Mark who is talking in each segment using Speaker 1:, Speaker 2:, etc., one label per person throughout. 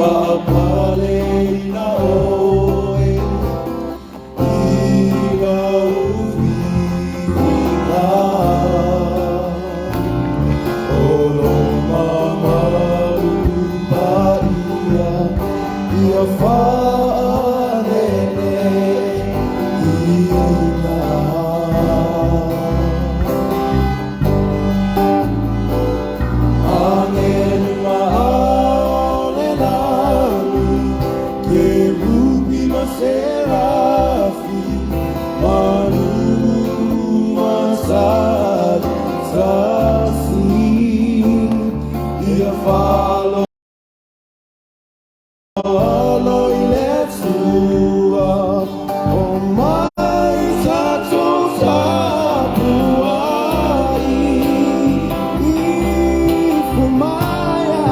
Speaker 1: Faapaleina oe i lau viiga, O lou mamalu paia ia faaneneina. Agelu ma o le lagi, Kerupi ma Serafi, Manu ma Saisasi, Ia faaloalo i le Atua, O mai tatou tapuai, Ifo maia,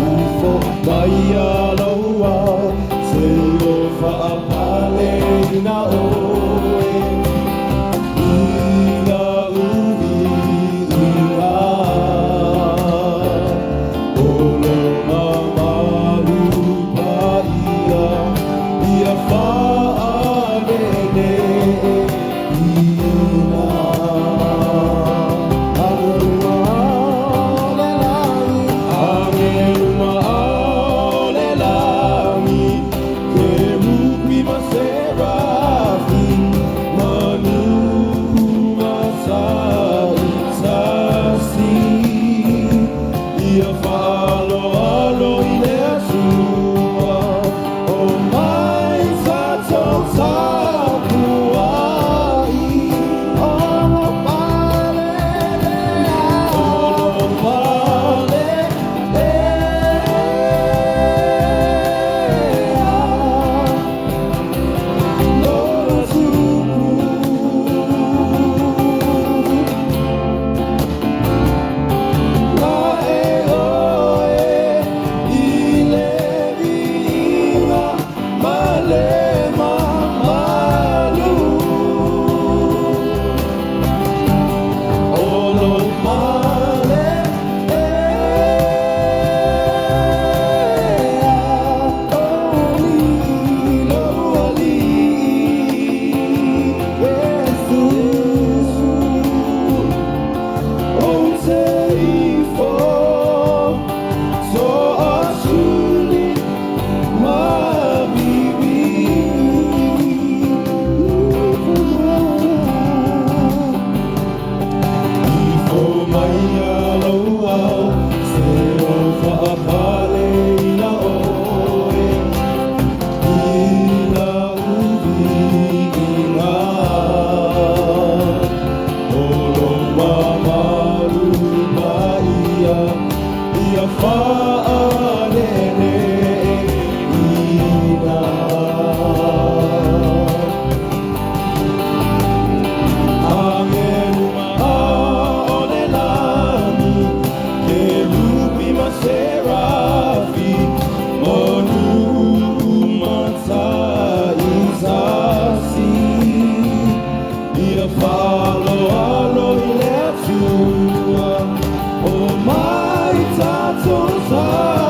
Speaker 1: ifo maia lou ao, Seia faapaleina oe i lau viiga, O lou mamalu paia ia faaneneina. Agelu ma o le lagi, agelu ma o le lagi, Kerupi ma Serafi, Manu ma Saisasi, Ia faaloalo i le Atua, O mai tatou tapuai, O lo pale o lo pale lea, Lona tupu. La e oe i le viiga ma le mamalu, O lou male ea, O lilo alii Iesu. Ou te ifo toasuli ma viivii Ifo maia lou ao, Seia faapaleina oe i lau viiga, O lou mamalu paia ia faaneneina. Agelu ma o le lagi, Kerupi ma Serafi, Manu ma Saisasi, Ia faaloalo i le Atua, O mai tatou.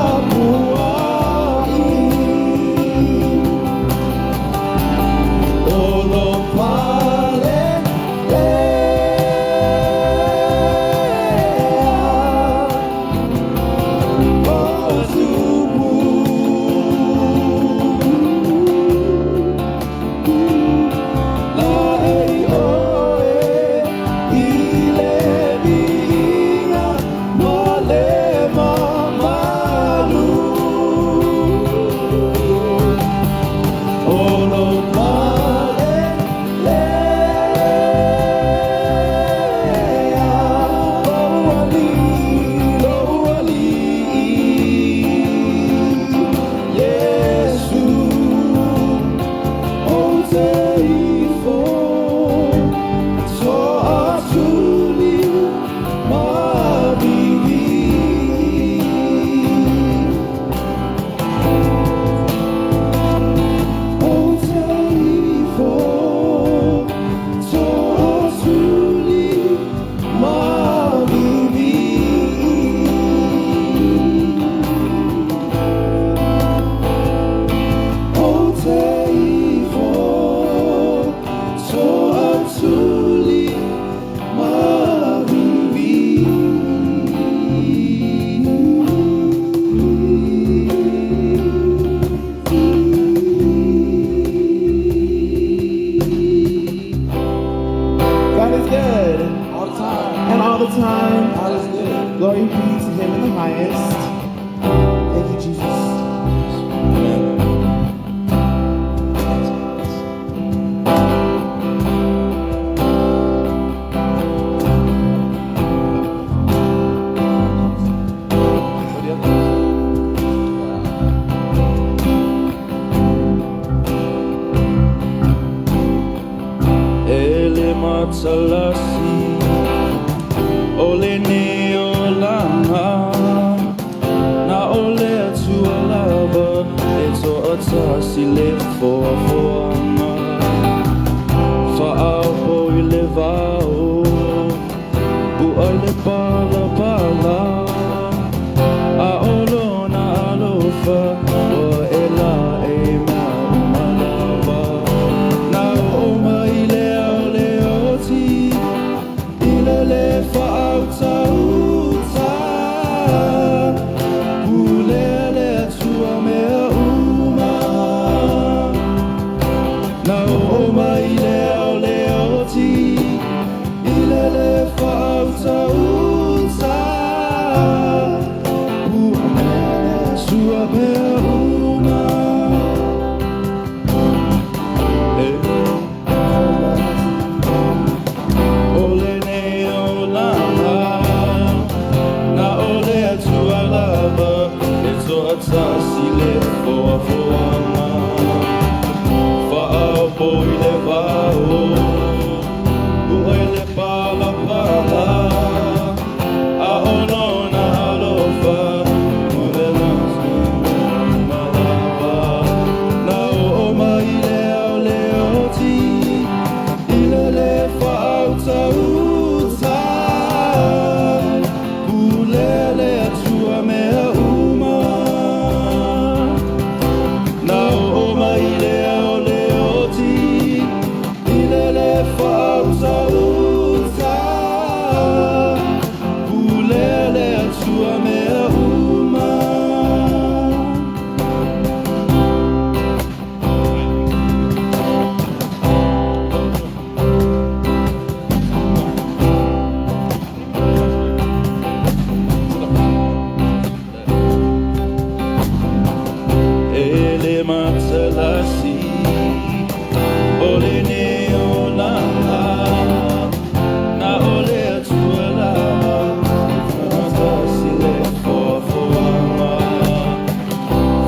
Speaker 1: matalasi o lenei olaga na o le Atua lava e toatasi le foafoaga faaopo i le vao u'a i le palapala a o lona alofa ua e laei mea uma lava na oo mai le ao le oti i le lē faautauta pulea le Atua mea uma na oo mai le ao le oti i le lē faautauta pulea le Atua mea uma e o lenei olaga na o le Atua lava e toatasi le foafoaga faaopo i le vao u'a i le palapala a o lona alofa ua e uma lava na oo mai le ao le oti i le lē faautauta pulea le Atua mea uma na oo mai le ao le oti i le lē faautauta pulea le Atua mea uma. E le matalasi o lenei olaga na o le Atua lava toatasi le foafoaga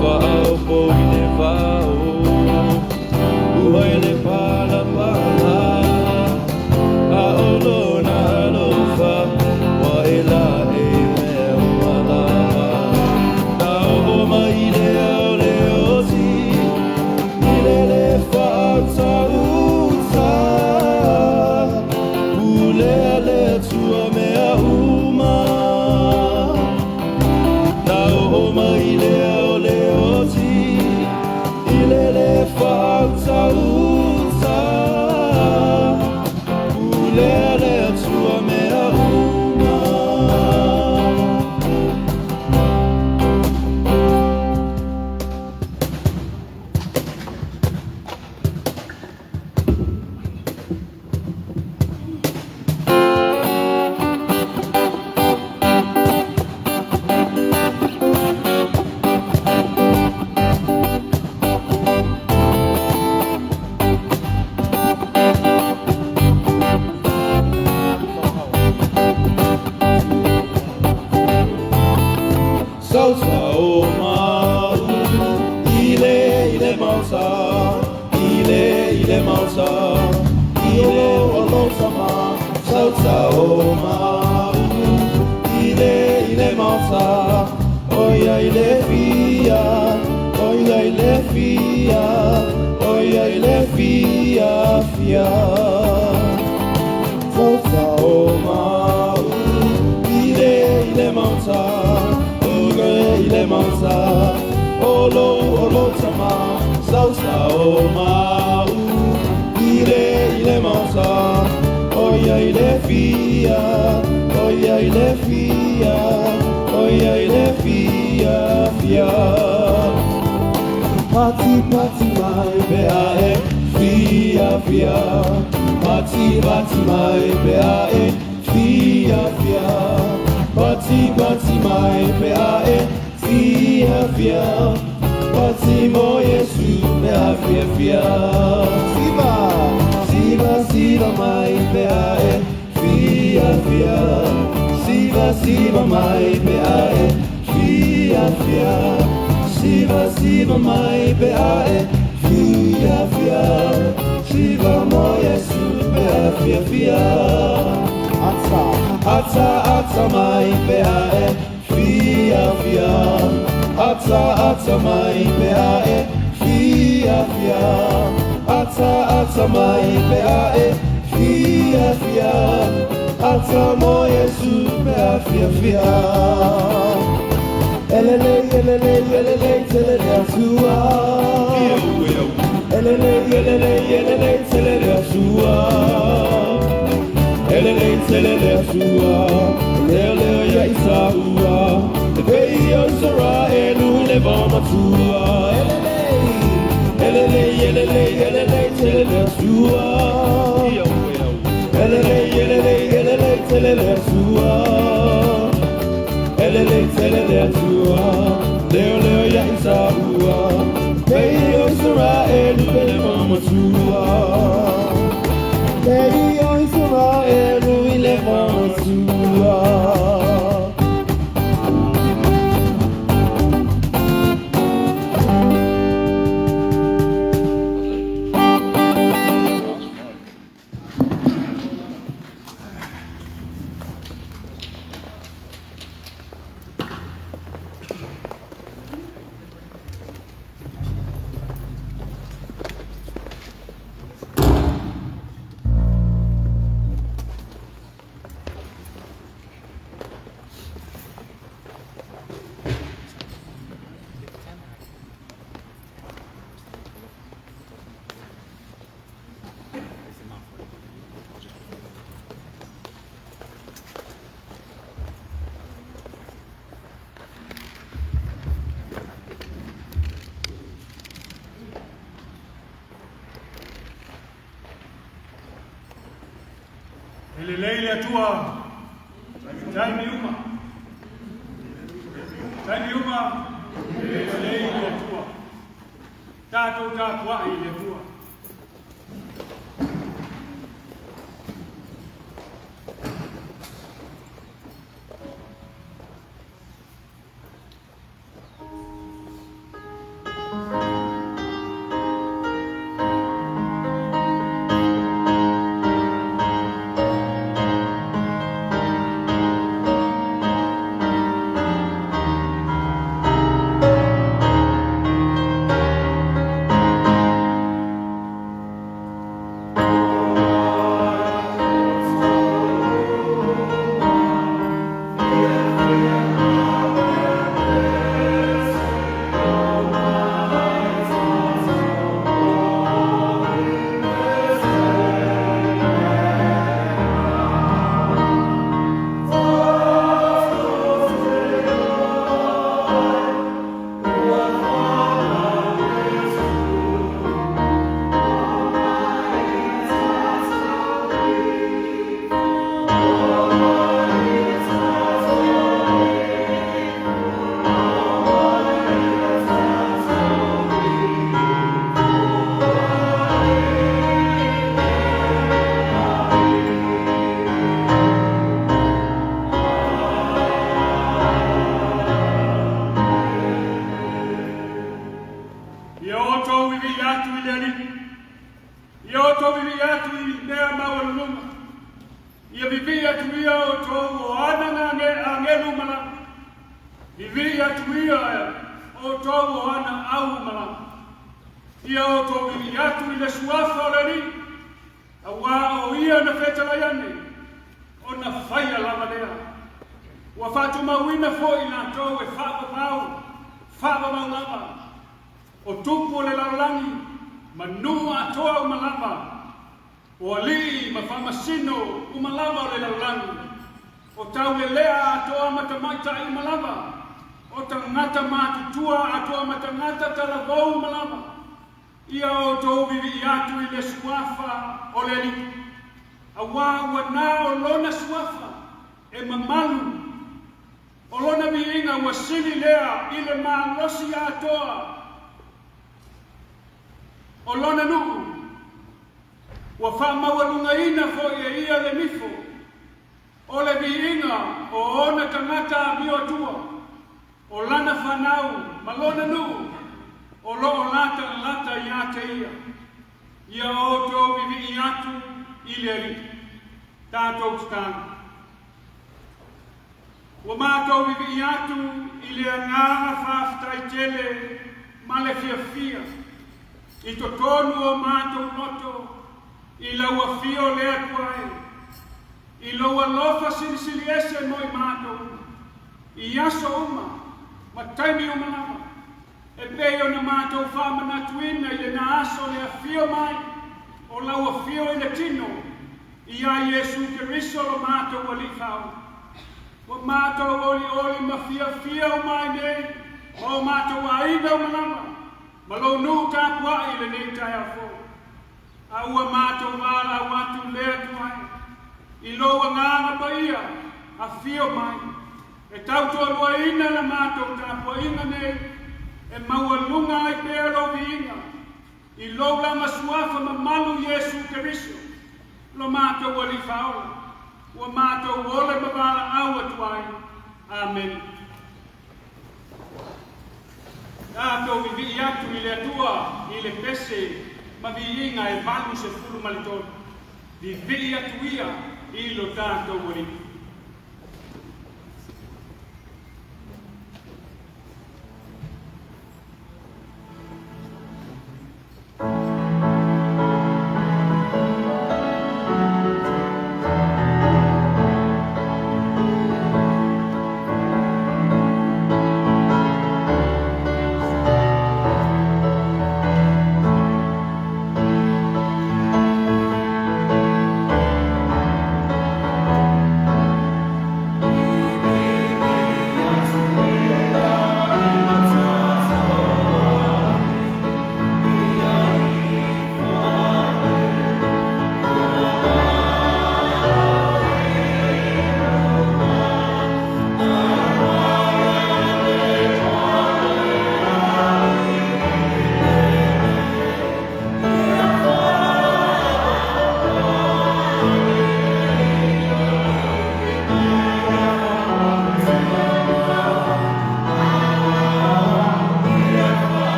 Speaker 1: faaopo i le vao u'a i le palapala a o lona alofa ua e laei mea uma lava na oo mai le ao le oti i le lē faautauta pulea le Atua mea uma na oo mai le ao le oti i le lē faautauta pulea le Atua mea uma. Sausau mau ile ile mauta ile ile mauta ile olo tama sausau mau ile ile mauta oia ile fia oia ile fia oia ile fia fia sausau mau ile ile mauta oia ile mauta olo olo tama sausau mau ile ile mauta oia ile fia oia ile fia oia ile fia fia Pati pati mai pe a e fia fia Pati pati mai pe a e fia fia Pati pati mai pe a e fia fia Pati mo Yesu pe a fia fia Siva siva siva mai pe a e fia fia Siva siva mai pe a e fia fia Siva siva mai pe a e fia fia Siva mo Yesu pe a fia fia. Ata ata ata mai pe a e fia fia. Ata ata mai pe a e fia fia. Ata ata mai pe a e fia fia. Ata mo Yesu pe a fia fia. Elele elele elele telele atua. Elele elele elele telele atua. Elele telele atua. Lele ya isaua. Pei o Israel le matua. Elele elele elele telele atua. Elele elele elele telele atua. Elele telele atua. Lele ya isaua. Pei o Israel le matua. Pei o Israel le matua.
Speaker 2: Elelei le Atua, taimi uma. Taimi uma, elelei le Atua. Tatou tapuai i le Atua. Ia outou vivi atu i le Alii. Ia outou vivi atu i mea maualuluga. Ia vivi atu ia outou o ana na agelu malama. Vivi atu ia outou o ana au malama. Ia outou vivi atu i le suafa o le Alii. Auā o ia na fetalai ane, ona faia lava lea. Ua faatumauina foi latou e faavavau, faavavau lava. O tupu o le lalolagi, ma nuu atoa uma lava. O alii ma faamasino uma lava o le lalolagi. O taulelea atoa ma tamaitai uma lava. O tagata matutua atoa ma tagata talavou uma lava. Ia outou vivii atu i le suafa o le Alii. Auā ua na o lona suafa e mamalu. O lona viiga ua sili lea i le malosi atoa o lona nuu. Ua faamaualugaina foi e ia le nifo o le viiga o ona tagata amio atua, o lana fanau ma lona nuu o loo latalata iā te ia. Ia outou vivii atu i le Alii. Tatou tatalo. Ua matou vivii atu i le agaga faafetai tele ma le fiafia i totonu o matou loto i lau afio le Atua e, i lou alofa silisili ese mo i matou uma, i aso uma ma taimi uma lava, e pei ona matou faamanatuina i lena aso le afio mai o lau afio i le tino ia Iesu Keriso lo matou Alii Faaola. Ua matou olioli ma fiafia uma ai nei, ma o matou aiga uma lava, ma lou nuu tapuai i lenei taeao fou. A ua matou valaau atu le Atua e, i lou agaga paia, afio mai, e tautoaluaina la matou tapuaiga nei, e maualuga ai pea lou viiga, i lou lava suafa mamalu Iesu Keriso, lo matou Alii Faaola, ua matou ola ma valaau atu ai. Amene. Tatou vivii atu i le Atua i le pese ma viiga e 83. Vivii atu ia i lo tatou Alii.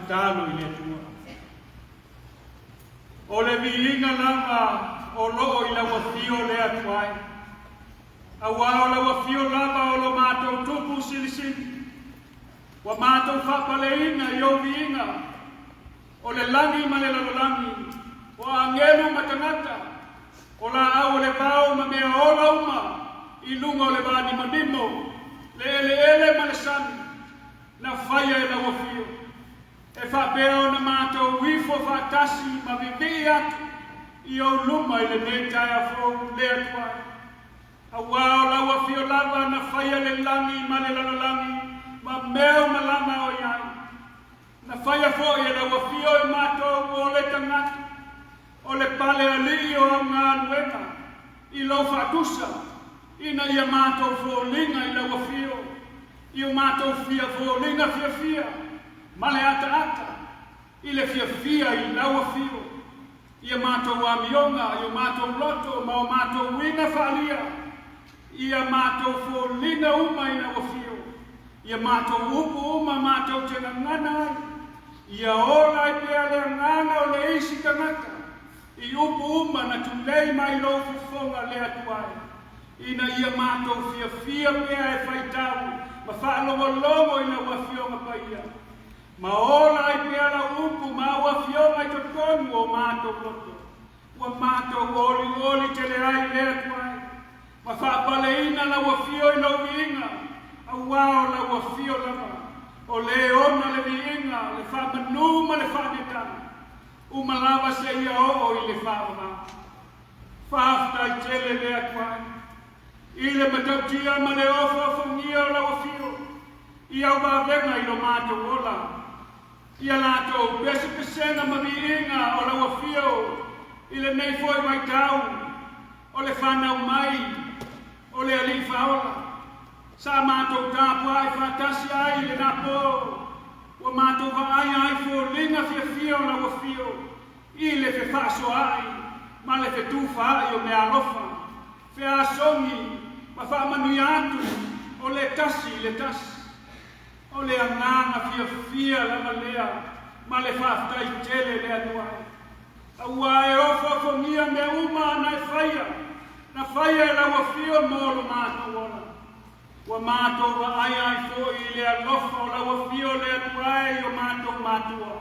Speaker 2: tatalo i le Atua. O le viiga lava o loo i lau afio le Atua e. Auā o lau afio lava o lo matou Tupu Silisili. Ua matou faapaleina i ou viiga, o le lagi ma le lalolagi, o agelu ma tagata, o laau o le vao ma mea ola uma i luga o le vanimonimo, le eleele ma le sami, na faia e lau afio. E faapea ona matou ifo faatasi ma vivii atu i ou luma i lenei taeao fou le Atua e. Auā o lau afio lava na faia le lagi ma le lalolagi ma mea uma lava o i ai. Na faia foi e lau afio i matou o le tagata, o le pale alii o au galuega i lou faatusa, ina ia matou foliga i lau afio, i o matou fia foliga fiafia ma le ataata i le fiafia i lau afio, ia matou amioga, i o matou loto ma o matou uiga faaalia, ia matou foliga uma i lau afio, ia matou upu uma matou te gagana ai, ia ola ai pea le agaga o le isi tagata i upu uma na tulei mai lou fofoga le Atua e, ina ia matou fiafia pea e faitau ma faalogologo i lau Afioga paia, ma ola ai pea lau upu ma au afioga i totonu o matou loto, ua matou olioli tele ai le Atua e, ma faapaleina lau afio i lou viiga, auā o lau afio lava o le ona le viiga, le faamanu ma le faaneetaga, uma lava seia oo i le faavavau. Faafetai tele le Atua e, i le matautia ma le ofoofogia o lau afio i au vavega i lo matou ola, ia latou pesepesega ma viiga o lau afio i lenei foi vaitau o le fanau mai o le Alii Faaola, sa matou tapuai faatasi ai i lena po, ua matou vaaia ai foliga fiafia o lau afio i le fefaasoaai ma le fetufaai o meaalofa, feasogi ma faamanuia atu o le tasi i le tasi. O le agaga fiafia lava lea ma le faafetai tele le Atua e. Auā e ofoofogia mea uma na e faia, na faia e lau afio mo lo matou ola. Ua matou vaaia ai foi i le alofa o lau afio le Atua e i o matou matua,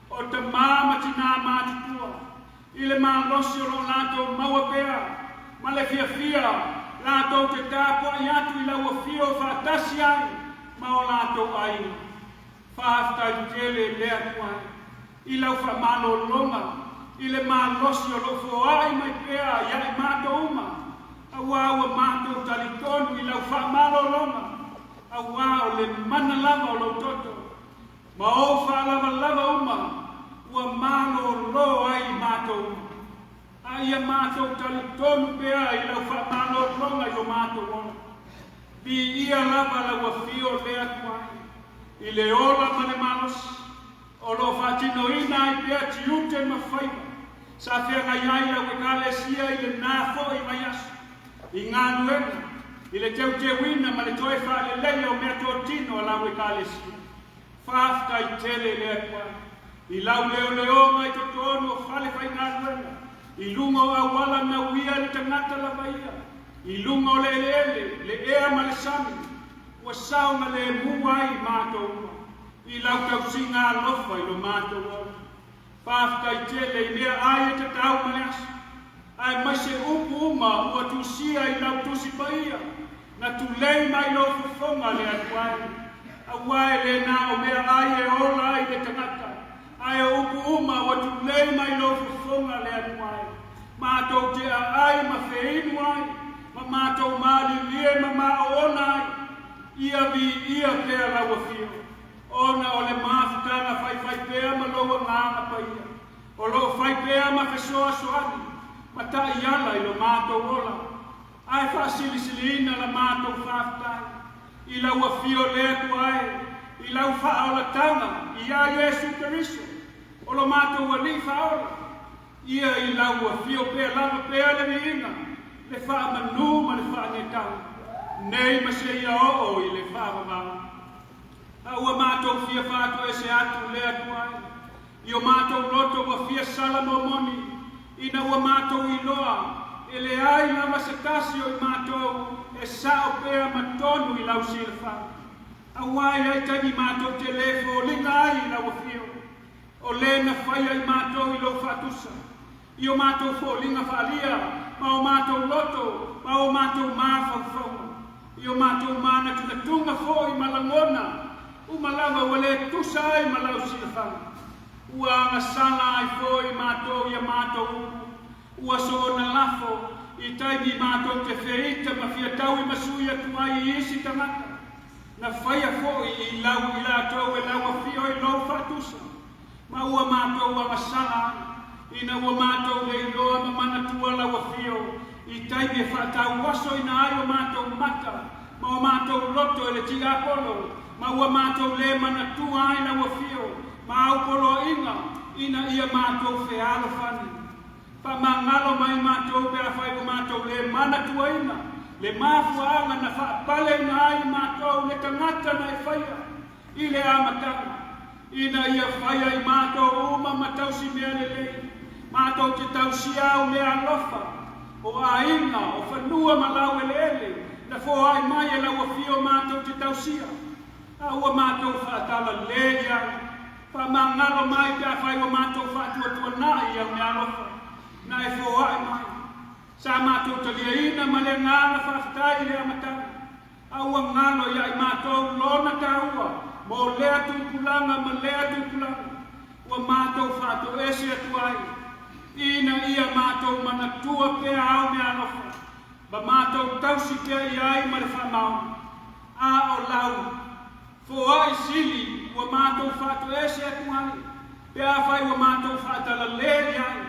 Speaker 2: o tamā ma tinā matutua, i le malosi o loo latou maua pea ma le fiafia latou te tapuai atu i lau afio faatasi ai ma o latou aiga. Faafetai tele le Atua e i lau faamalologa i le malosi o lou foai mai pea ia i matou uma, auā ua matou talitonu i lau faamalologa, auā o le mana lava o lou toto ma ou faalavalava uma ua malolo ai i matou uma. A ia matou talitonu pea i lau faamalologa i lo matou ola. Viia lava lau afio le Atua e, i le ola ma le malosi o loo faatinoina ai pea tiute ma faiva sa feagai ai lau Ekalesia i lenā foi vaiaso, i galuega, i le teuteuina ma le toe faaleleia o meatotino a lau Ekalesia. Faafetai tele le Atua i lau leoleoga i totonu o fale faigaluega, i luga o auala nauia e le tagata lava ia, i luga o le eleele, le ea ma le sami, ua saogalemu ai matou uma i lau tausiga alofa i lo matou ola. Faafetai tele i meaai e tatau ma le aso, aemaise upu uma ua tusia i lau Tusi Paia, na tulei mai lou fofoga le Atua e. Auā e le na o meaai e ola ai le tagata, ae o upu uma ua tulei mai lou fofoga le Atua e. Matou te aai ma feinu ai, ma matou malilie ma maoona ai, ia viia pea lau afio, ona o le mafutaga faifaipea ma lou agaga paia, o loo fai pea ma fesoasoani ma taiala i lo matou ola, ae faasilisiliina la matou faafetai i lau afio le Atua e, i lau faaolataga iā Iesu Keriso, o lo matou Alii Faaola. Ia i lau afio pea lava pea le viiga, le faamanu ma le faaneetaga, nei ma seia oo i le faavavau. A ua mātou fia faatoese atu le Atua e. I o mātou loto ua fia sala momoni, ina ua mātou iloa, e leai lava se tasi o i mātou e sa'o pea ma tonu i lau silafaga. Auā e i ai taimi mātou te lē foliga ai i lau afio, o lē na faia i mātou i lou faatusa, i o mātou foliga faaalia ma o mātou loto ma o mātou mafaufauga, i o mātou mānatunatuga foi ma lagona uma lava ua lē tusa ai ma lau silafaga. Ua agasala ai foi mātou i a mātou upu, ua soona lafo i taimi mātou te feita ma fia tauimasui atu ai i isi tagata, na faia foi i lau i latou e lau afio i lou faatusa, ma ua mātou agasala ai, ina ua mātou le iloa ma manatua lau afio i taimi e faatauasoina ai o mātou mata ma o mātou loto e le tiapolo, ma ua mātou lē manatua ai lau afio ma au poloaiga ina ia mātou fealofani. Faamagalo mai mātou pe afai ua mātou lē manatuaina le mafuaaga na faapaleina ai i mātou le tagata na e faia i le amataga, ina ia faia i mātou uma ma tausi mea lelei, mātou te tausia au mea alofa, o aiga, o fanua ma laueleele, na foai mai e lau afio mātou te tausia, a ua mātou faatalalē i ai. Faamagalo mai pe afai ua mātou faatuatuanai i au mea alofa, na e foai mai. Sa mātou taliaina ma le agaga faafetai i le amataga, a ua galo iā i mātou lona taua mo lea tupulaga ma lea tupulaga, ua mātou faatoese atu ai, ina ia mātou manatua pea au mea alofa, ma mātou tausi pea i ai ma le faamaoni. A o lau foai sili ua mātou faatoese atu ai, pe afai ua mātou faatalalē i ai,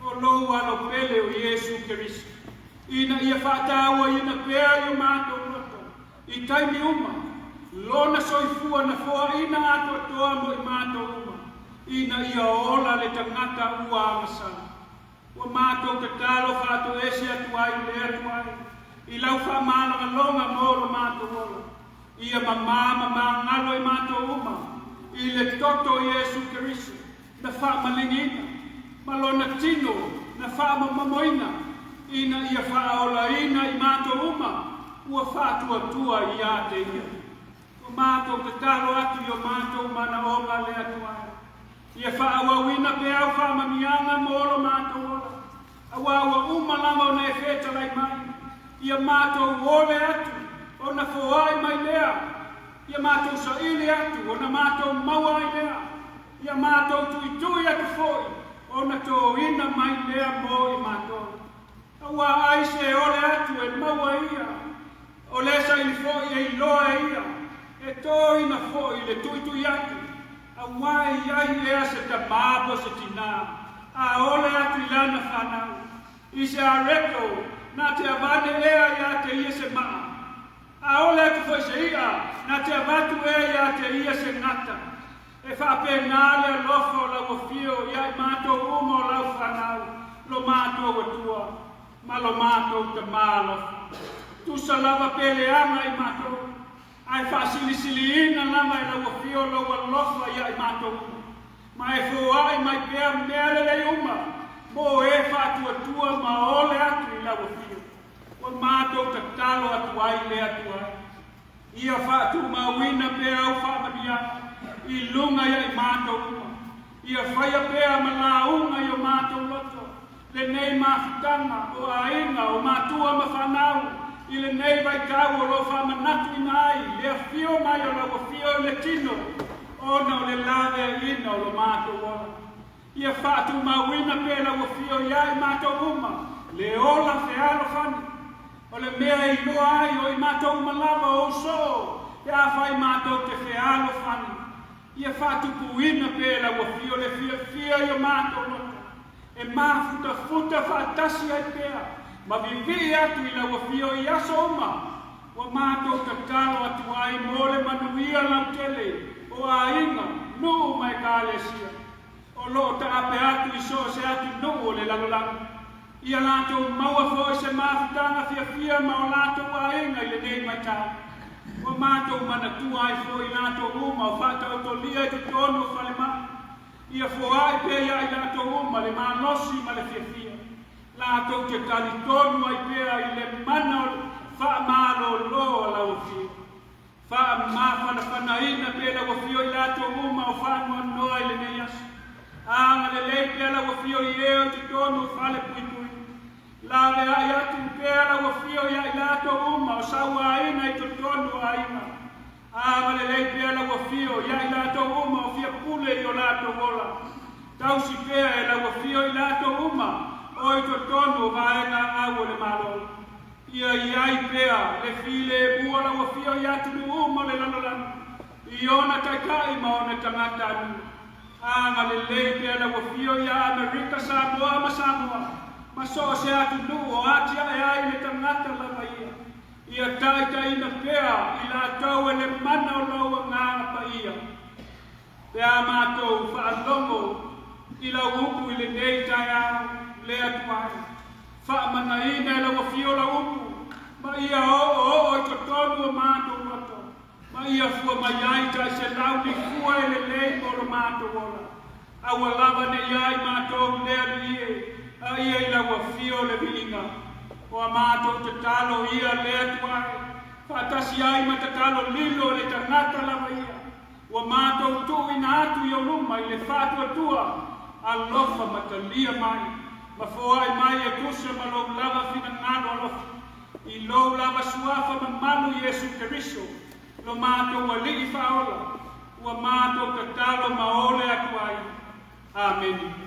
Speaker 2: o lou Alo pele o Iesu Keriso, ina ia faatauaina pea i o mātou loto, i taimi uma, lona soifua na foaina atoatoa mo i mātou uma, ina ia ola le tagata ua agasala. Ua mātou tatalo faatoese atu ai i le Atua e, i lau faamalogaloga mo lo mātou ola. Ia mamā ma magalo i mātou uma, i le toto o Iesu Keriso, na faamaligiina, ma lona tino na faamomomoina, ina ia faaolaina i mātou uma ua faatuatua iā te ia. Ua mātou tatalo atu i o mātou manaoga le Atua e. Ia faaauauina pea au faamanuiaga mo lo mātou ola, auā ua uma lava ona e fetalai mai, ia mātou ole atu ona foai mai lea, ia mātou saili atu ona mātou maua ai lea, ia mātou tuitui atu foi ona tōina mai lea mo i mātou. Auā ai se e ole atu e maua ia, o le saili foi e iloa e ia, e tōina foi le tuitui atu, auā e i ai ea se tamā po o se tinā, a ole atu i lana fanau. I se areko, na te avane ea iā te ia se maa. Aole atu foi se i'a, na te avatu ea iā te ia se gata. E faapena le alofa o lau afio iā i mātou uma o lau fanau, lo mātou Atua, ma lo mātou Tamā alofa. Tusa lava pe leaga i mātou, ae faasilisiliina lava e lau afio lou alofa iā i mātou uma. Ma e foai mai pea mea lelei uma mo e faatuatua ma ole atu i lau afio. Ua mātou tatalo atu ai i le Atua e. Ia faatumauina pea au faamanuiaga i luga ia i mātou uma. Ia faia pea ma lauga i o mātou loto lenei mafutaga o aiga, o matua ma fanau i lenei vaitau o lo o faamanatuina ai le afio mai o lau afio i le tino ona o le laveaiina o lo mātou ola. Ia faatumauina pea lau afio iā i mātou uma le ola fealofani. O le mea e iloa ai o i mātou uma lava o ou soo pe afai mātou te fealofani. Ia faatupuina pea lau afio le fiafia i o mātou loto, e māfutafuta faatasi ai pea ma vivii atu i lau afio i aso uma ua mātou tatalo atu ai mo le manuia lautele o aiga, nuu ma Ekalesia. O lo o taape atu i so o se atunuu o le lalolagi. Ia latou maua foi se mafutaga fiafia ma o latou aiga i lenei vaitau. Ua matou manatua ai foi i latou uma o faataotolia i totonu o falemai. Ia foai pea ia i latou uma le malosi ma le fiafia. Latou te talitonu ai pea i le mana o le faamalolo a lau Afio. Faamafanafanaina pea lau Afio i latou uma o faanoanoa i lenei aso. Agalelei pea lau Afio i e o i totonu o falepuipui. Laveai atu pea lau Afio ia i latou uma o sauaina i totonu o aiga. Agalelei pea lau Afio ia i latou uma o fia pule i o latou ola. Tausi pea e lau Afio i latou uma o i totonu o vaega au o le Malo. Ia i ai pea le filemu o lau Afio i atunuu uma o le lalolagi, i ona taitai ma ona tagatanuu. Agalelei pea lau Afio ia Amerika Samoa ma Samoa, ma so o se atunuu o atiae ai le tagata lava ia. Ia taitaiina pea i latou e le mana o lou Agaga Paia. Pe a matou faalogo i lau upu i lenei taeao le Atua e, faamanaina e lau Afio lau upu, ma ia oooo i totonu o matou loto, ma ia fua mai ai taiselau ni fua e lelei mo lo matou ola. Aua lava ne i ai matou le Alii e, a ia i lau Afio le viiga. O a matou tatalo ia le Atua e, faatasi ai ma tatalo lilo a le tagata lava ia, ua matou tuuina atu i ou luma i le faatuatua, alofa ma talia mai, ma foai mai e tusa ma lou lava finagalo alofa, i lou lava suafa mamalu Iesu Keriso, lo matou Alii Faaola, ua matou tatalo ma ole atu ai. Amene.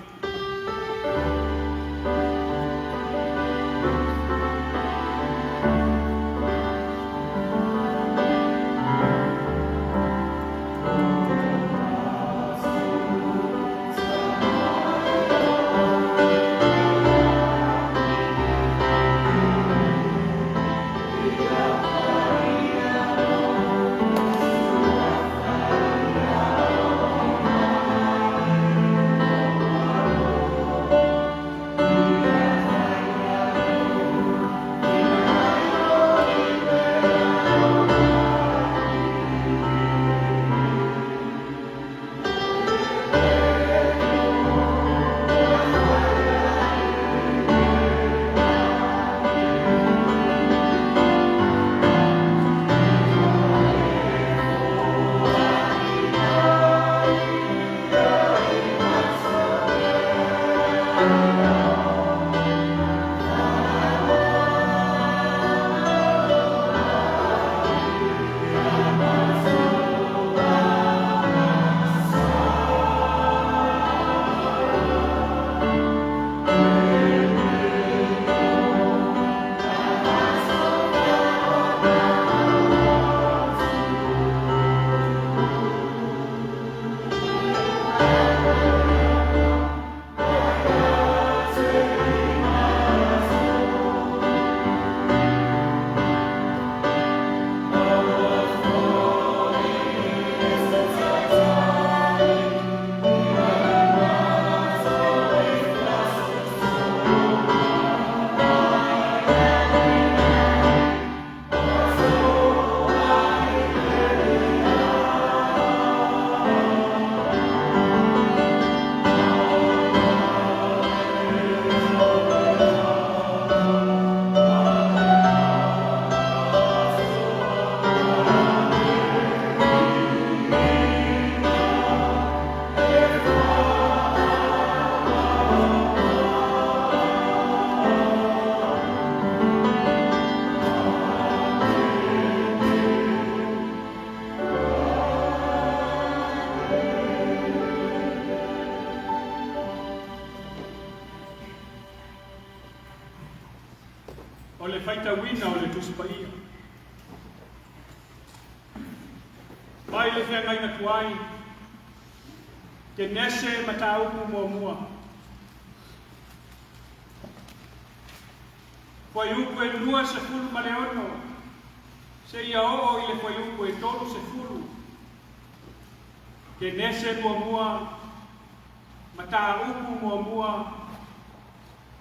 Speaker 2: O le faitauina o le Tusi Paia. Mai le feagaiga tuai, Kenese mataupu muamua. Fuaiupu e 26 seia oo i le fuaiupu e 30. Kenese muamua, mataupu muamua.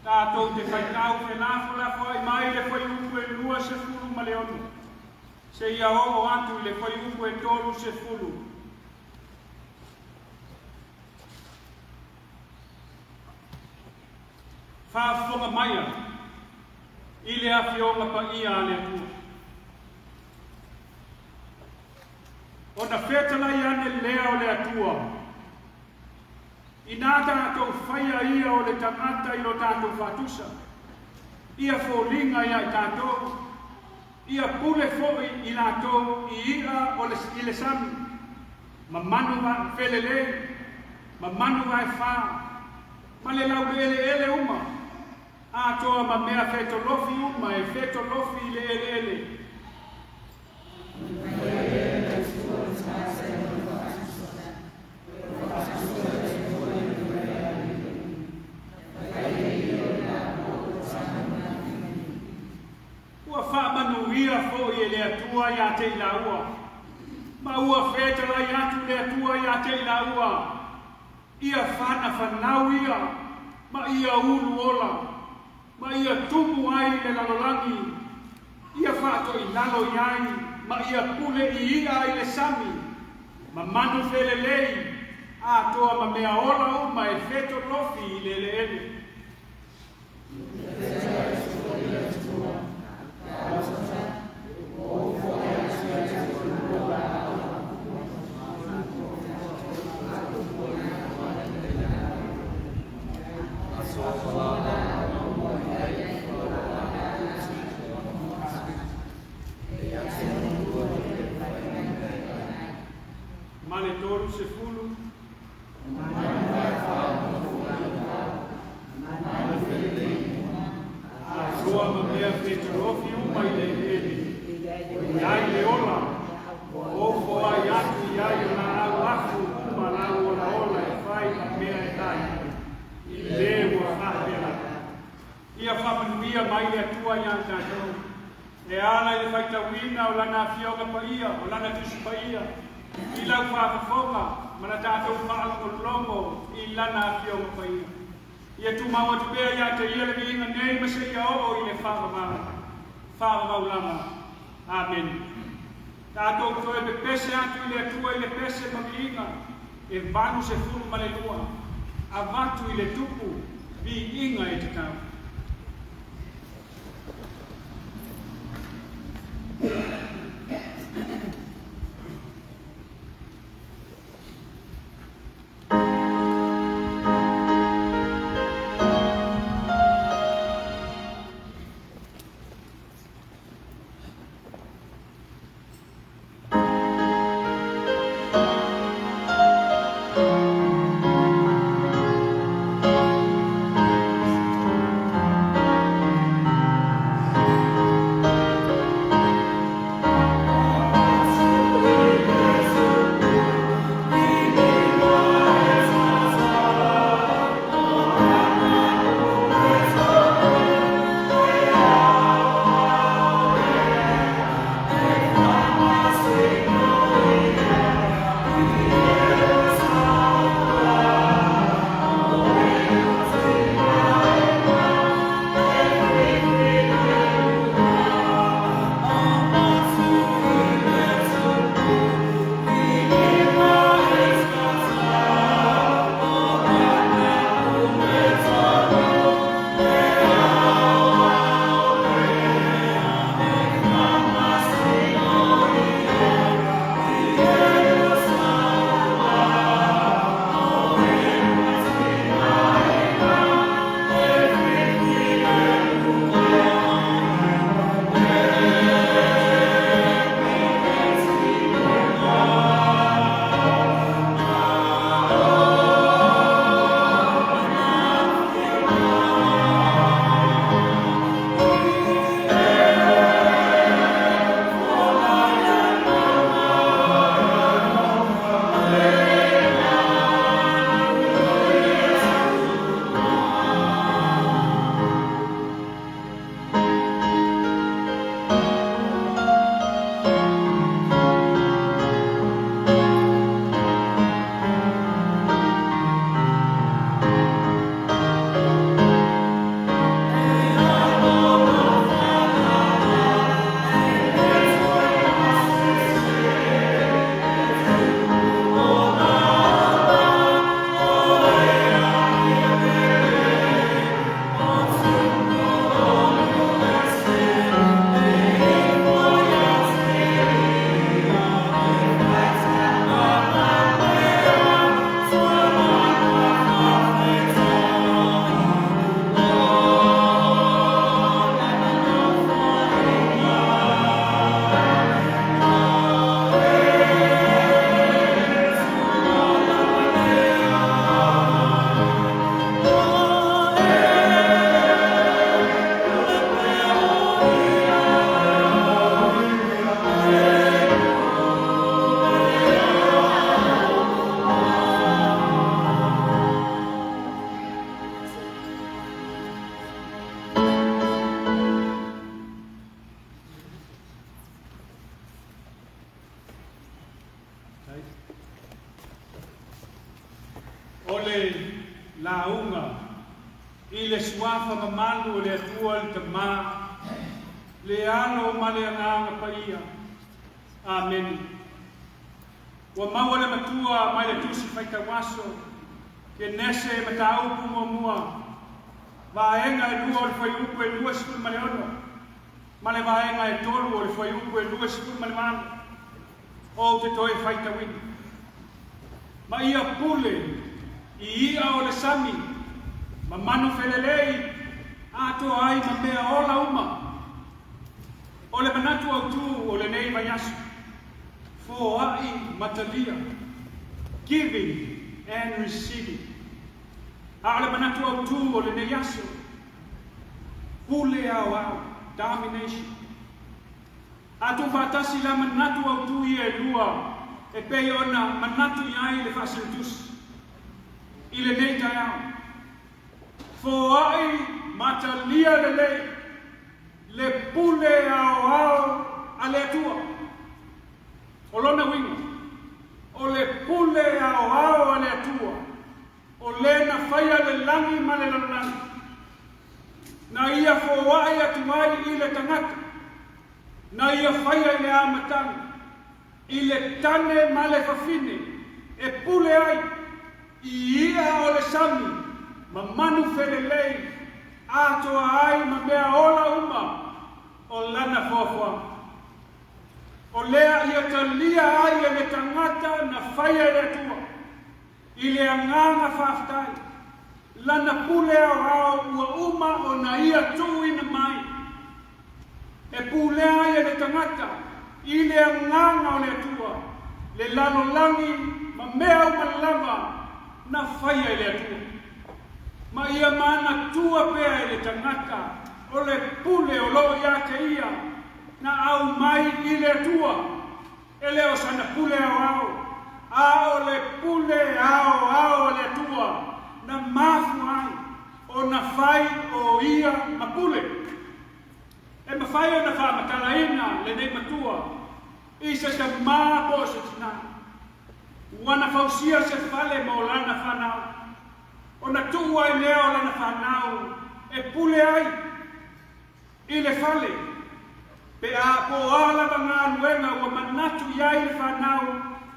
Speaker 2: Tatou te faitau felafolafoai mai le fuaiupu e 26 Seia oo atu i le fuaiupu e 30. Faafofoga maia i le Afioga Paia a le Atua. Ona fetalai ane lea o le Atua, inā tatou faia ia o le tagata i lo tatou faatusa, ia foliga ia i tatou, ia pule foi i latou i i'a o le, i le sami, ma manu felelei, ma manu vaefā, ma le laueleele uma, atoa ma mea fetolofi uma e fetolofi i le eleele. Ua faamanuia foi e le Atua ia te i laua, ma ua fetalai atu le Atua ia te i laua, ia fanafanau ia, ma ia ulu ola, ma ia tumu ai le lalolagi, ia faatoilalo i ai, ma ia pule i i'a i le sami, ma manu felelei, atoa ma mea ola uma e fetolofi i le eleele. Ma le 30. Atoa ma mea fetolofi uma i le eleele, o i ai le ola, ofo ai atu i ai o laau afu uma lau olaola e fai ma mea e ai, i le ua faapea. Ia faamanuia mai le Atua ia tatou, e ala i le faitauina o lana Afioga Paia, o lana Tusi Paia, i lau faafofoga ma la tatou faalogologo i lana Afioga Paia. Ia tumau atu pea ia te ia le viiga nei ma seia oo i le faavavau, faavavau lava. Amene. Tatou toe pepese atu i le Atua i le pese ma viiga e 82, avatu i le tupu viiga e tatau. lauga i le suafa mamalu o le Atua le Tamā, le Alo ma le Agaga Paia. Amene. Ua maua le matua mai le Tusi Faitau Aso, Kenese mataupu muamua, vaega e 2 o le fuaiupu e 26, ma le vaega e 3 o le fuaiupu e 28, ou te toe faitauina. Ma ia pule i i'a o le sami, ma manu felelei, atoa ai ma mea ola uma. O le manatu autū o lenei vaiaso, foa'i ma talia, giving and receiving. A o le manatu autū o lenei aso, pule aoao, domination. A tuufaatasi la manatu autū ia e lua e pei ona manatu i ai le Faasilatusi i lenei taeao. Foa'i ma talia lelei le pule aoao a le Atua. O lona uiga, o le pule aoao a le Atua, o le na faia le lagi ma le lalolagi, na ia foa'i atu ai i le tagata, na ia faia i le amataga, i le tane ma le fafine, e pule ai i i'a o le sami, ma manu felelei, atoa ai ma mea ola uma o lana foafoaga. O lea ia talia ai e le tagata na faia e le Atua, i le agaga faafetai, lana pule aoao ua uma ona ia tuuina mai. E pulea ai e le tagata i le agaga o le Atua, le lalolagi ma mea uma lava na faia e le Atua. Ma ia manatua pea e le tagata o le pule o loo ia te ia na aumai i le Atua, e le o sana pule aoao, a o le pule aoao a le Atua na mafua ai ona fai o ia ma pule. E mafai ona faamatalaina lenei matua i se tamā po o se tinā ua na fausia se fale mo lana fanau, ona tuu ai lea o lana fanau e pule ai i le fale, pe a po o a lava galuega ua manatu i ai le fanau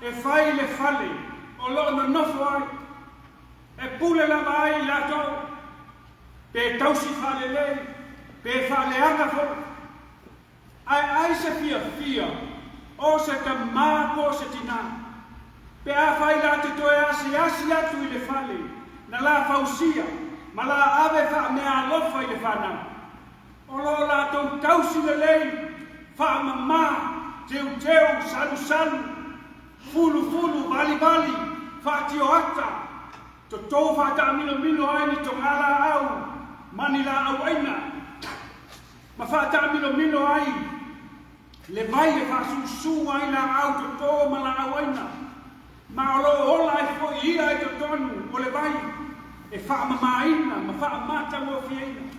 Speaker 2: e fai i le fale o loo nonofo ai, e pule lava ai i latou, pe tausi faalelei, pe faaleaga foi. Ae ai se fiafia o se tamā po o se tinā, pe afai la te toe asiasi atu i le fale na la fausia ma la ave faameaalofa i le fanau, o loo latou tausi lelei, faamamā, teuteu, salusalu, fulufulu, valivali, faatioata, totō faataamilomilo ai ni togalaau ma ni laau aina, ma faataamilomilo ai le vai e faasusu ai laau totō ma laau aina, ma o loo ola ai foi ia i totonu o le vai e faamamāina ma faamatagofieina.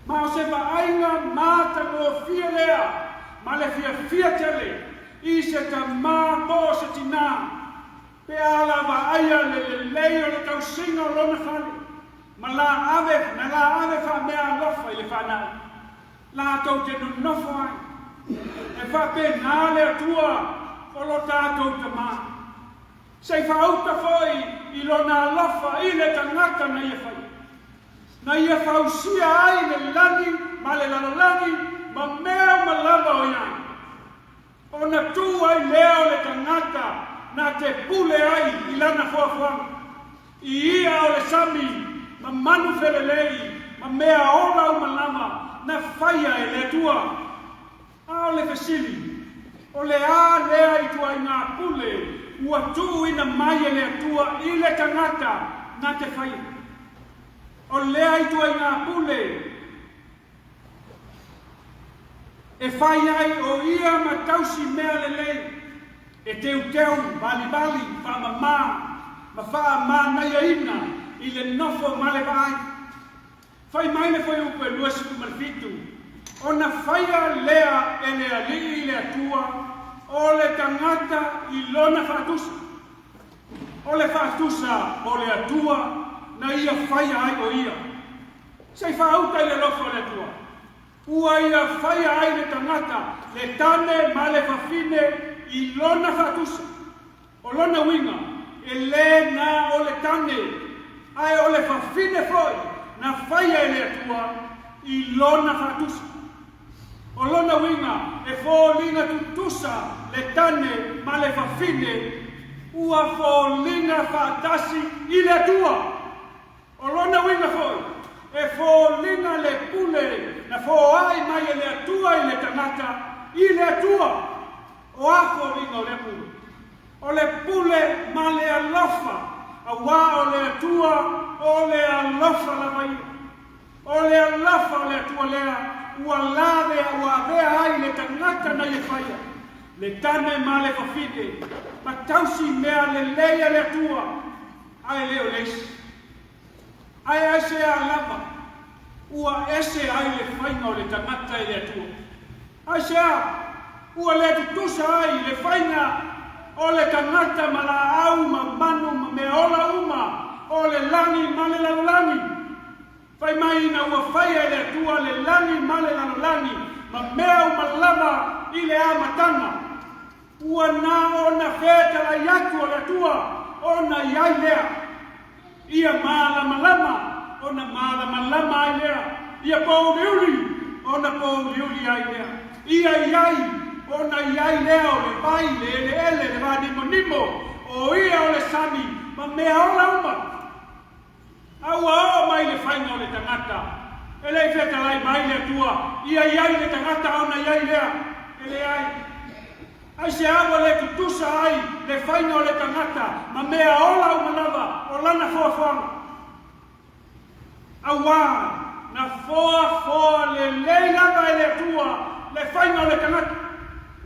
Speaker 2: Ma o se vaaiga matagofie lea ma le fiafia tele i se tamā po o se tinā, pe a la vaaia le lelei o le tausiga o lona fale, ma la ave na la ave faameaalofa i le fanau latou te nonofo ai. E faapenā le Atua o lo tatou Tamā, se i faauta foi i lona alofa i le tagata na ia faia, na ia fausia ai le lagi ma le lalolagi ma mea uma lava o i ai, ona tuu ai lea o le tagata na te pule ai i lana foafoaga, i i'a o le sami ma manu felelei ma mea ola uma lava na faia e le Atua. A o le fesili, o le a lea ituaigā pule ua tuuina mai e le Atua i le tagata na te faia? O lea ituaigā pule e fai ai o ia ma tausi mea lelei, e teuteu, valivali, faamamā ma faamanaiaina i le nofo ma le vaai. Fai mai le fuaiupu e 27, ona faia lea e le Alii le Atua o le tagata i lona faatusa. O le faatusa o le Atua na ia faia ai o ia. Se i faauta i le alofa o le Atua. Ua ia faia ai le tagata, le tane ma le fafine i lona faatusa. O lona uiga, e le na o le tane, ae o le fafine foi na faia e le Atua i lona faatusa. O lona uiga, e foliga tutusa le tane ma le fafine, ua foliga faatasi i le Atua. O lona uiga foi, e foliga le pule na foai mai e le Atua i le tagata i le Atua. O a foliga o lea pule? O le pule ma le alofa, auā o le Atua o le alofa lava ia. O le alofa o le Atua lea ua lavea ua avea ai le tagata na ia faia, le tane ma le fafine, ma tausi mea lelei a le Atua, ae le o le isi. Ae aisea lava ua ese ai le faiga o le tagata i le Atua? Aisea ua le tutusa ai le faiga o le tagata ma laau ma manu ma mea ola uma o le lagi ma le lalolagi? Fai mai ina ua faia e le Atua le lagi ma le lalolagi ma mea uma lava i le amataga, ua na ona fetalai atu o le Atua ona i ai lea. Ia malamalama ona malamalama ai lea. Ia pouliuli ona pouliuli ai lea. Ia iai ona iai lea o le vai, le eleele, le vanimonimo, o ia o le sami ma mea ola uma. A ua oo mai le faiga o le tagata, e le i fetalai mai le Atua, ia iai le tagata ona iai lea, e leai. Aisea ua le tutusa ai le faiga o le tagata ma mea ola uma lava o lana foafoaga? Auā na foafoa lelei lava e le Atua le faiga o le tagata.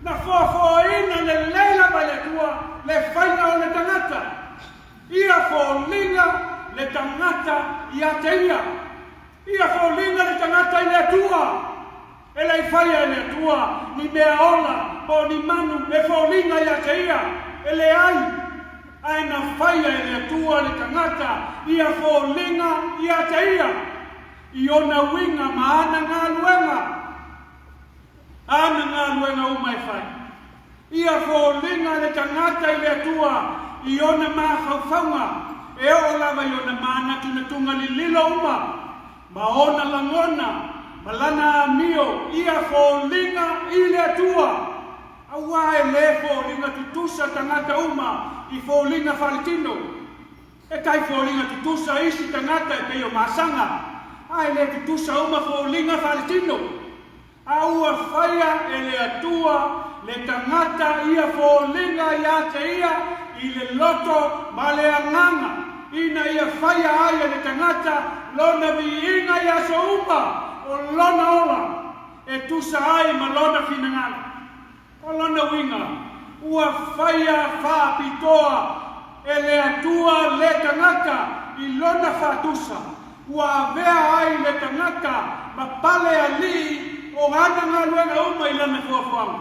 Speaker 2: Na foafoaina lelei lava e le Atua le faiga o le tagata. Ia foliga le tagata ia te ia. Ia foliga le tagata i le Atua. E le i faia e le Atua ni mea ola po o ni manu e foliga ia te ia. E leai, ae na faia e le Atua le tagata ia foliga ia te ia, i ona uiga ma ana galuega, ana galuega uma e fai. Ia foliga le tagata i le Atua i ona mafaufauga, e oo lava i ona manatunatuga lililo uma, ma ona lagona, ma lana amio, ia foliga i le Atua. Auā e le foliga tutusa tagata uma i foliga faaletino. E tai foliga tutusa isi tagata e pei o masaga, ae le tutusa uma foliga faaletino. A ua faia e le Atua le tagata ia foliga ia te ia i le loto ma le agaga, ina ia faia ai e le tagata lona viiga i aso uma o lona ola, e tusa ai ma lona finagalo. O lona uiga, ua faia faapitoa e le Atua le tagata i lona faatusa, ua avea ai le tagata ma pale alii o ana galuega uma i lana foafoaga.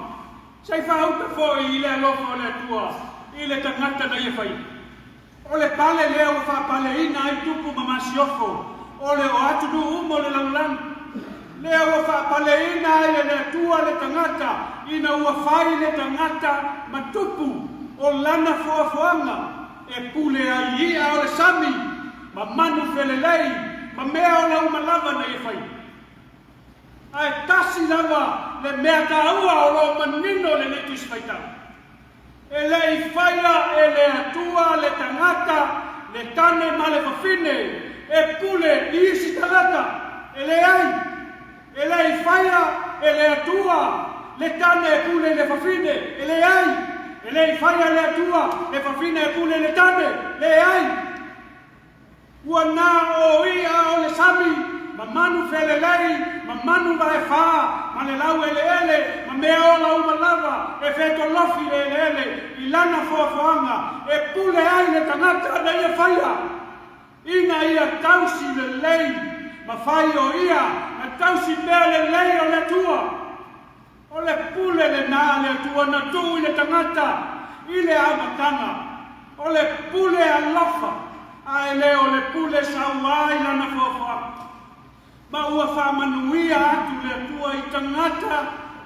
Speaker 2: Se i faauta foi i le alofa o le Atua i le tagata na ia faia. O le pale lea ua faapaleina ai tupu ma masiofo o le o atunuu uma o le lalolagi. Lea ua faapaleina ai e le Atua le tagata ina ua fai le tagata ma tupu o lana foafoaga e pule ai i i'a o le sami ma manu felelei ma mea ola uma lava na ia faia. Ae tasi lava le mea taua o lo o manino lenei Tusi Faitau. E le i faia e le Atua le tagata, le tane ma le fafine, e pule i isi tagata. E leai. E le i faia e le Atua le tane e pule i le fafine. E leai. E le i faia e le Atua le fafine e pule i le tane. Leai. Ua na o i'a o le sami, ma manu felelei, ma manu vaefā, ma le laueleele, ma mea ola uma lava e fetolofi i le eleele i lana foafoaga e pule ai le tagata na ia faia, ina ia tausi lelei ma fai o ia na tausi mea lelei o le Atua. O le pule lenā a le Atua na tuu i le tagata i le amataga, o le pule alofa. Ae le o le pule sauā i lana foafoaga. Ma ua faamanuia atu le Atua i tagata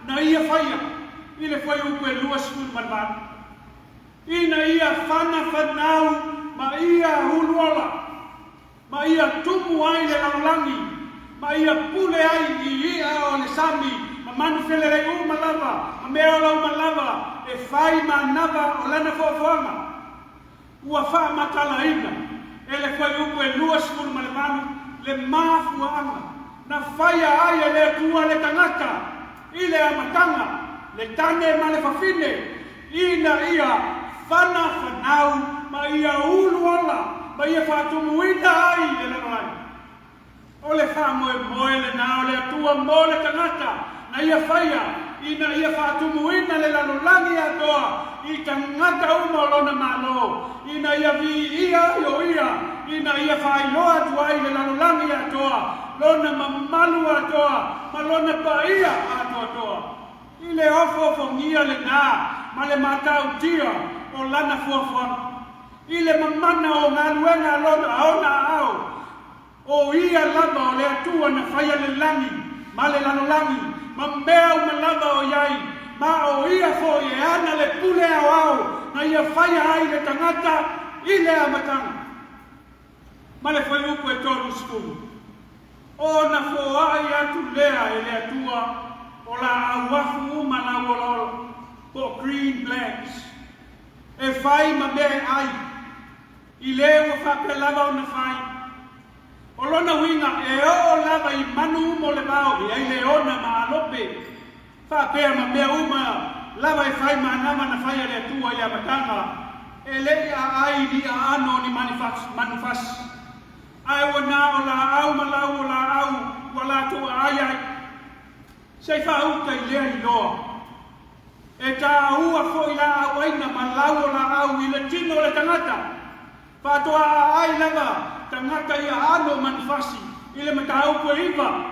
Speaker 2: na ia faia i le fuaiupu e 28, ina ia fanafanau ma ia uluola, ma ia tumu ai le lalolagi, ma ia pule ai i i'a o le sami ma manu felelei uma lava ma mea ola uma lava e fai manava o lana foafoaga. Ua faamatalaina e le fuaiupu e 28 le mafuaaga na faia ai e le Atua le tagata i le amataga, le tane ma le fafine, ina ia fanafanau ma ia ulu ola ma ia faatumuina ai le lalolagi. O le faamoemoe lenā o le Atua mo le tagata na ia faia ina ia faatumuina le lalolagi atoa i tagata uma o lona Malo, ina ia viia ai o ia, ina ia faailoa atu ai le lalolagi atoa lona mamalu atoa ma lona paia atoatoa. I le ofoofogia lenā ma le matautia o lana fuafuaga, i le mamana o galuega a lona a ona aao, O ia lava o le Atua na faia le lagi ma le lalolagi ma mea uma lava o i ai, ma o ia foi e ana le pule aoao na ia faia ai le tagata i le amataga. Ma le fuaiupu e 30, Ona foai atu lea e le Atua o laau afu uma lau olaola, po o green plants, e fai ma mea e ai, I le ua faapea lava ona fai. O lona uiga, e oo lava i manu uma o le vao e ai leona ma alope, faapea ma mea uma lava e fai manava na fai a le Atua i le amataga, e le i aai ni aano o ni manufasi, ae ua na o laau ma lau o laau ua latou aai ai. Se i faauta i lea iloa. E tāua foi laau aina ma lau o laau i le tino o le tagata. Faatoa aai lava tagata i aano o manufasi i le mataupu e 9,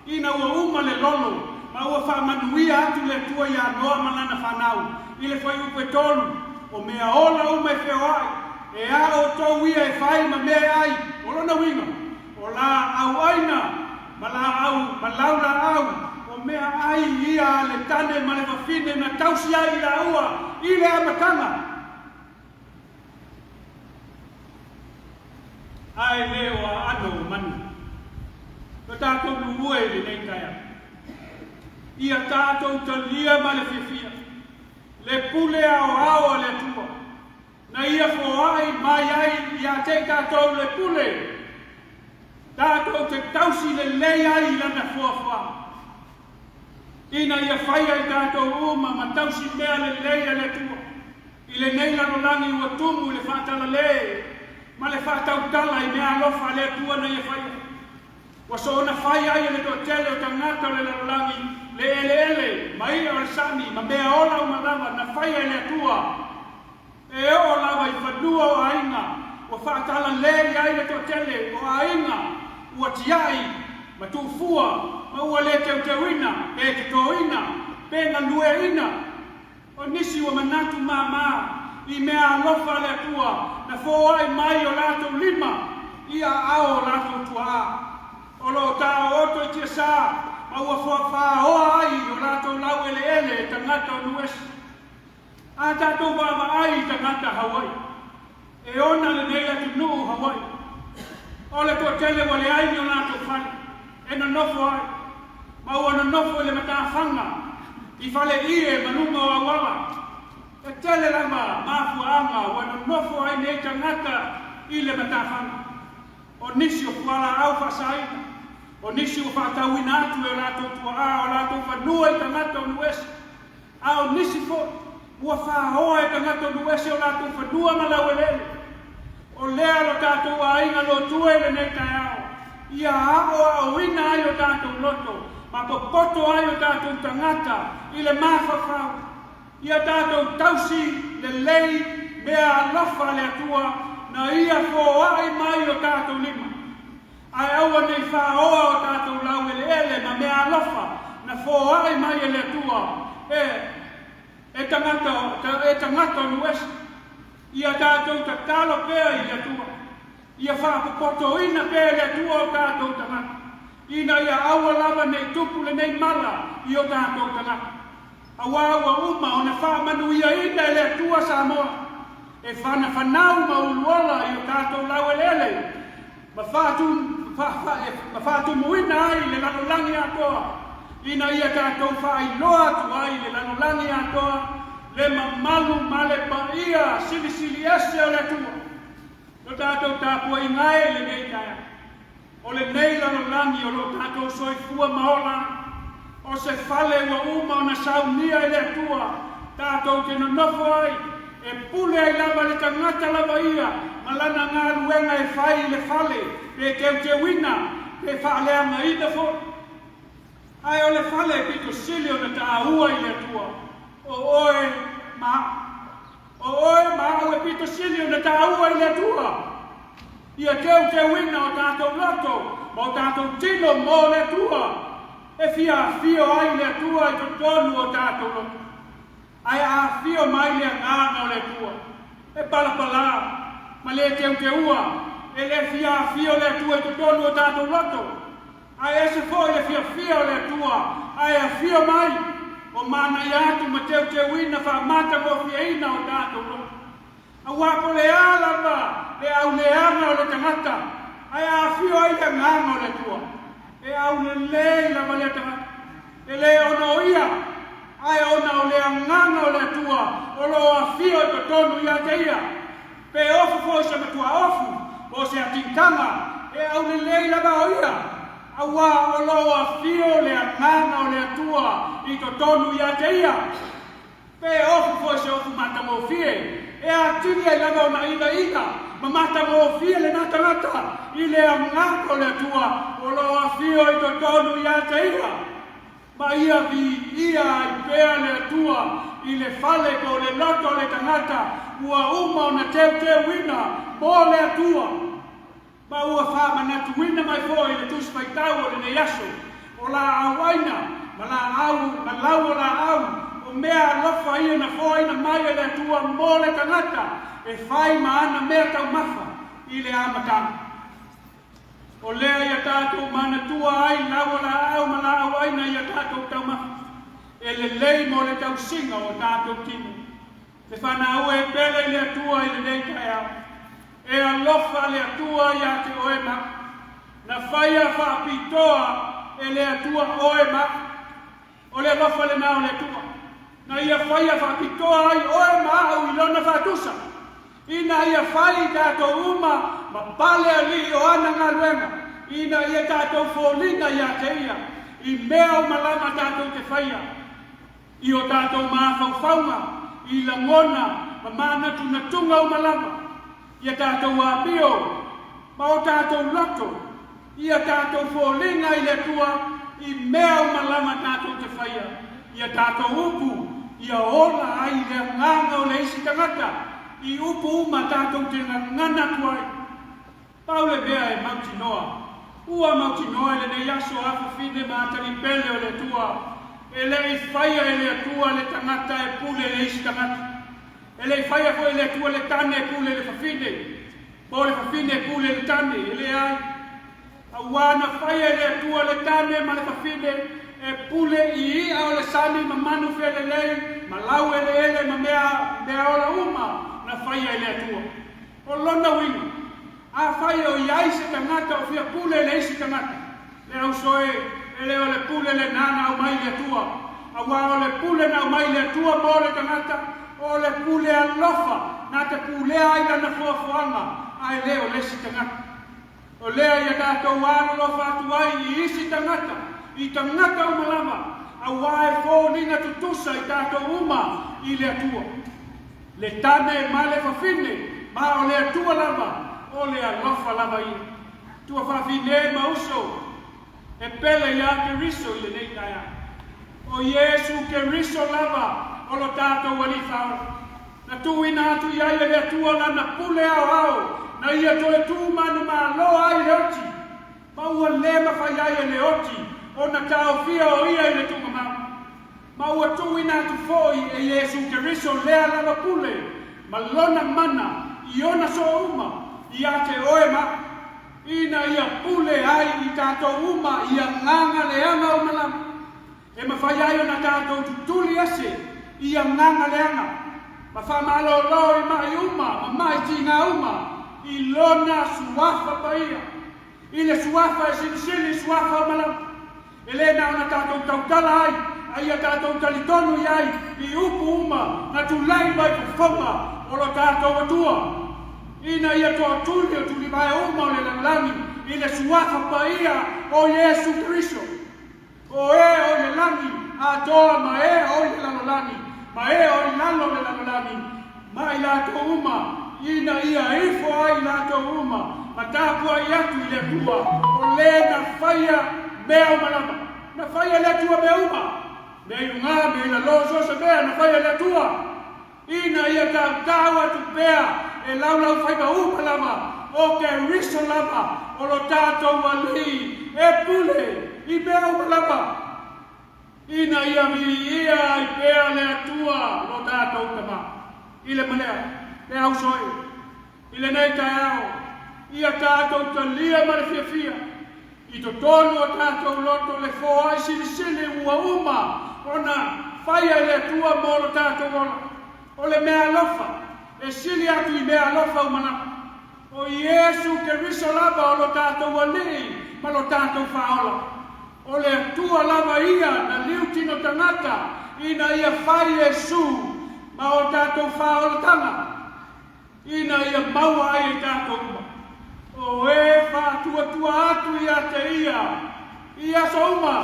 Speaker 2: ina ua uma le lolo ma ua faamanuia atu le Atua iā Noa ma lana fanau i le fuaiupu e 3, o mea ola uma e feoai, e a outou ia e fai ma mea e ai, o lona uiga, o laau aina ma laau ma lau laau, o mea ai ia a le tane ma le fafine na tausi ai i laua i le amataga. Ae le o aano o manu. Lo tatou lue i lenei taeao. Ia tatou talia ma le fiafia le pule aoao a le Atua na ia foai mai ai iā te i tatou le pule tatou te tausi lelei ai i lana foafoaga, ina ia faia i tatou uma ma tausi mea lelei a le Atua i lenei lalolagi ua tumu i le faatalale ma le faatautala i mea alofa a le Atua na ia faia. Ua soona fai ai e le toatele o tagata o le lalolagi le eleele ma i'a o le sami ma mea ola uma lava na faia e le Atua. E oo lava i fanua o aiga ua faatalale i ai le toatele o aiga ua tiai ma tuufua ma ua le teuteuina pe totoina pe galueaina. O nisi ua manatu māmā i mea alofa a le Atua na foai mai o latou lima i aao o latou tuaa. O lo o taooto i tiasā ma ua faaoa ai o latou laueleele e tagata o Nuuesi. A tatou vaavaai i tagata Hawaii, e ona lenei atunuu Hawaii. O le toatele ua leai ni o latou fale e nonofo ai, ma ua nonofo i le matafaga i fale ie ma luga o auala. E tele lava mafuaaga ua nonofo ai nei tagata i le matafaga. O nisi o fualaau faasaina, o nisi ua faatauina atu e o latou tuaa o latou fanua i tagata o nuu ese, a o nisi foi ua faaoa e tagata o nuu ese o latou fanua ma laueleele. O lea lo tatou aiga lotua i lenei taeao, ia aoaoina ai o tatou loto ma popoto ai o tatou tagata i le mafaufau. Ia tatou tausi lelei mea alofa a le Atua na ia foai mai o tatou lima. Ae aua nei faaoa o tatou laueleele ma mea alofa na foai mai e le Atua e tagata e tagata o nuu ese. Ia tatou tatalo pea i le Atua. Ia faapopotoina pea e le Atua o tatou tagata, ina ia aua lava ne i tupu lenei mala i o tatou tagata. Auā ua uma ona faamanuiaina e le Atua Samoa, e fanafanau ma uluola i o tatou laueleele, ma faatumuina ai le lalolagi atoa, ina ia tatou faailoa atu ai i le lalolagi atoa le mamalu ma le paia silisili ese o le Atua. Lo tatou tapuaiga e i lenei taeao, o lenei lalolagi o lo o tatou soifua ma ola ai, o se fale ua uma ona saunia e le Atua tatou te nonofo ai, e pule ai lava le tagata lava ia ma lana galuega e fai i le fale, pe teuteuina, pe faaleagaina foi. Ae o le fale e pito sili ona taua i le Atua, o oe ma a'u. O oe ma a'u e pito sili ona taua i le Atua. Ia teuteuina o tatou loto ma o tatou tino mo le Atua, e fia afio ai le Atua i totonu o tatou loto. Ae a afio mai le Agaga o le Atua, e palapalā ma le teuteua, e le fia afio le Atua i totonu o tatou loto. Ae ese foi le fiafia o le Atua, ae afio mai, o manaia atu ma teuteuina faamatagofieina o tatou loto. Auā po o le a lava le auleaga o le tagata, ae a afio ai le Agaga o le Atua, e aulelei lava lea tagata. E le ona o ia, ae ona o le Agaga o le Atua o lo o afio i totonu ia te ia. Pe ofu foi se matuaofu po o se atigitaga, e aulelei lava o ia, auā o lo o afio le Agaga o le Atua i totonu ia te ia. Pe ofu foi se ofu matagofie, e atili ai lava ona ilaila ma matagofie lena tagata i le Agaga o le Atua o lo o afio i totonu ia te ia. Ma ia viia ai pea le Atua i le fale po o le loto o le tagata ua uma ona teuteuina mo le Atua. Ma ua faamanatuina mai foi i le Tusi Faitau o lenei aso, o laau aina ma laau ma lau o laau, o mea alofa ia na foaina mai e le Atua mo le tagata e fai ma ana mea taumafa i le amataga. O lea ia tatou manatua ai lau o laau ma laau aina ia tatou taumafa, e lelei mo le tausiga o tatou tino. Le fanau e pele i le Atua i lenei taeao. E alofa le Atua iā te oe ma a'u. Na faia faapitoa e le Atua oe ma a'u. O le alofa lenā o le Atua, na ia faia faapitoa ai oe ma a'u i Lona faatusa, ina ia fai i tatou uma ma pale alii o ana galuega, ina ia tatou foliga iā te Ia i mea uma lava tatou te faia. I o tatou mafaufauga, i lagona ma manatunatuga uma lava, ia tatou amio ma o tatou loto, ia tatou foliga i le Atua i mea uma lava tatou te faia, ia tatou upu ia ola ai le agaga o le isi tagata i upu uma tatou te gagana atu ai. Pau le mea e mautinoa, ua mautinoa i lenei aso afafine ma atalii pele o le Atua, e le i faia e le Atua le tagata e pule i le isi tagata. E le i faia foi e le Atua le tane e pule i le fafine, po o le fafine e pule i le tane, e leai. Auā na faia e le Atua le tane ma le fafine e pule i i'a o le sami ma manu felelei ma laueleele ma mea ola uma na faia e le Atua. O lona uiga, afai o i ai se tagata o fia pule i le isi tagata, le auso e, e le o le pule lenā na aumai i le Atua. Auā o le pule na aumai i le Atua mo le tagata, o le pule alofa na te pulea ai lana foafoaga, ae le o le isi tagata. O lea ia tatou alolofa atu ai i isi tagata, i tagata uma lava, auā e foliga tutusa i tatou uma i le Atua. Le tane ma le fafine, ma o le Atua lava, o le alofa lava ia. Tuafafine ma uso, e pele iā Keriso i lenei taeao. O Iesu Keriso lava o lo tatou Alii Faaola. Na tuuina atu i ai e le Atua Lana pule aoao, na ia toe tu manumalo ai le oti, ma ua le mafai ai e le oti ona taofia o ia i le tuugamau. Ma ua tuuina atu foi e Iesu Keriso lea lava pule ma Lona mana i ona soo uma. Ia te oe ma ina ia pule ai i tatou uma i agaga leaga uma lava. E mafai ai ona tatou tutuli ese i agaga leaga ma faamalōlō i maʻi uma ma maʻi tigā uma i lona suafa paia. I le suafa e silisili i suafa uma lava. E lē na ona tatou tautala ai, a ia tatou talitonu i ai i upu uma na tulai mai fofoga o lo tatou Atua. Ina ia toatuli o tulivae uma o le lalolagi i le suafa paia o Iesu Keriso. O e o i le lagi atoa ma e o i le lalolagi ma e o i lalo o le lalolagi ma i latou uma ina ia ifo ai i latou uma ma tapuai atu i le Atua o le na faia mea uma lava. Na faia e le Atua mea uma, mea i lugā, mea i lalō, so o se mea na faia e le Atua. Ina ia tautau atu pea e laulaufaiva uma lava o Keriso lava o lo tatou Alii e pule i mea uma lava. Ina ia viia ai pea le Atua lo tatou Tama. I le malea, le auso e, i lenei taeao, ia tatou talia ma le fiafia i totonu o tatou loto le foai silisili ua uma ona faia e le Atua mo lo tatou ola. O le meaalofa e sili atu i meaalofa uma lava. O Iesu Keriso lava o lo tatou Alii ma lo tatou Faaola. O le Atua lava ia na liu tino tagata ina ia fai Iesu ma o tatou faaolataga ina ia maua ai e tatou uma. O e faatuatua atu ia te ia i aso uma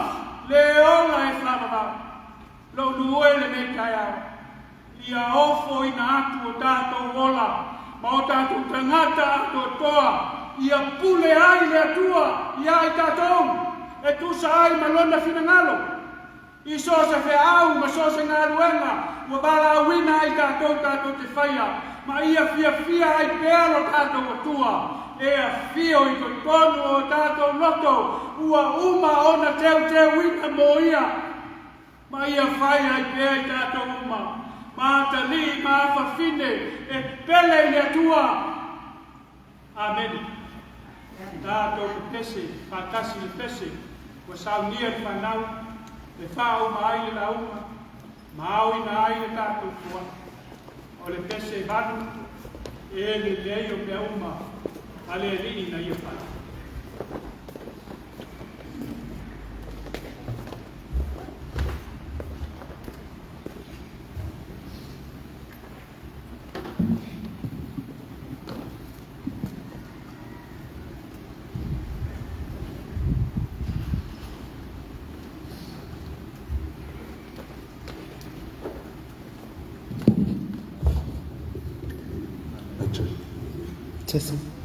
Speaker 2: le ola e faavavau. Lou nuu e lenei taeao, ia ofoina atu o tatou ola ma o tatou tagata atoatoa ia pule ai le Atua iā i tatou e tusa ai ma lona finagalo. I so o se feau ma so o se galuega ua valaauina ai tatou tatou te faia, ma ia fiafia ai pea lo tatou Atua e afio i totonu o tatou loto ua uma ona teuteuina mo ia, ma ia fai ai pea i tatou uma ma atalii ma afafine e pele i le Atua. Amene. Tatou pepese faatasi le pese ua saunia e le fanau e faauma ai le lauga ma aoina ai le tatou foai. O le pese e 8, e lelei o mea uma a le Alii na ia fai.
Speaker 1: Testing.